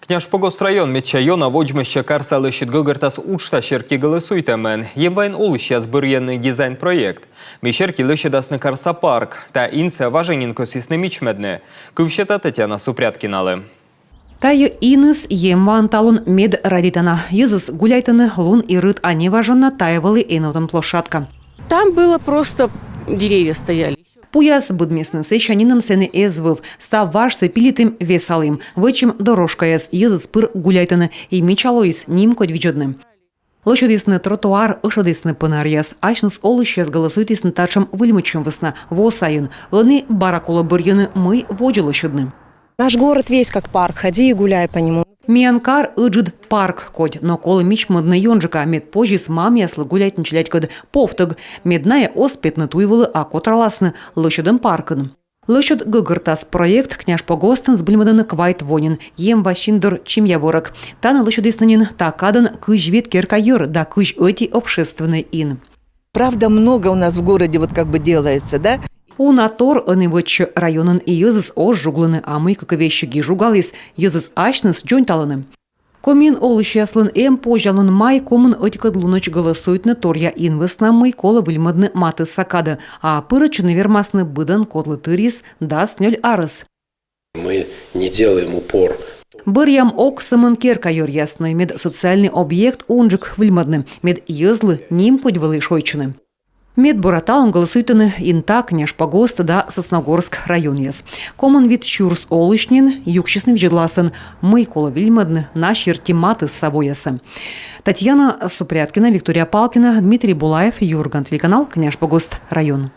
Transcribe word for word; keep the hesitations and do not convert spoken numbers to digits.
Княжпогост район медся ёна водзмӧстчӧ карса лӧсьыд гӧгӧртас уджтас серти гӧлӧсуйтӧмӧн. Емваын олысьяс бӧрйӧны дизайн-проект, мый серти лӧсьӧдасны карса парк. Та инсӧ важӧн нин кӧсйисны мичмӧдны. Кыв сета Татьяна Супряткиналы. Тайӧ иныс Емваын талун мед радейтана. Йӧзыс гуляйтӧны лун и рыт, а неважӧн на тайӧ вӧлі эновтан площадка. Там было просто деревья стояли. Пуяс быдмисны, сэсся нинӧм сэні эз вӧв. Став важсӧ пилитім, весалім, вӧчим дорожкаяс, йӧзыс пыр гуляйтӧны, и мича лоис нимкодь видзӧдны. Лӧсьӧдісны тротуар, ӧшӧдісны пӧнаръяс. Асьныс олысьяс гӧлӧсуйтісны татшӧм выльмӧдчӧм вӧсна. Во сайын ӧні бара колӧ бӧрйыны, мый водзӧ лӧсьӧдны. Наш город весь как парк, ходи и гуляй по нему. Миян кар ыджыд парк кодь, но колӧ мичмӧдны ёнджыка, мед позис мамъяслы гуляйтны челядькӧд повтӧг, мед найӧ оз петны туй вылӧ, а котраласны лӧсьӧдӧм паркын. Лӧсьӧд гӧгӧртас проект Княжпогостын збыльмӧдӧны квайт во нин. Емва синдор Чимъявӧрӧк. Тані лӧсьӧдісны нин та кадӧн кызь вит керка йӧр да кызь ӧти общественнӧй ин. Правда, много у нас в городе вот как бы делается, да? Уна тор ӧні вӧчсьӧ районын, и йӧзыс оз жуглыны, а мыйкӧ кӧ весиг и жугаліс, йӧзыс асьныс дзоньталӧны. Комиын олысьяслӧн эм позянлун май комын ӧтикӧд лунӧдз гӧлӧсуйтны торъя ин вӧсна, мый колӧ выльмӧдны матысса кадӧ, а пырӧдчыны вермасны быдӧн, кодлы тырис дас нёль арӧс. Мы не делаем упор. Бӧръям ог сӧмын керка йӧръяс, но и мед социальнӧй объект унджык выльмӧдны, мед йӧзлы нимкодь вӧлі шойччыны. Мед бура талун гӧлӧсуйтӧны Инта, Княжпогост да Сосногорск районъяс. Комын вит сюрс олысь нин юксисны видзӧдласӧн, мый колӧ выльмӧдны на серти матысса воясӧ. Татьяна Супряткина, Виктория Палкина, Дмитрий Булаев, «Юрган» телеканал, Княжпогост район.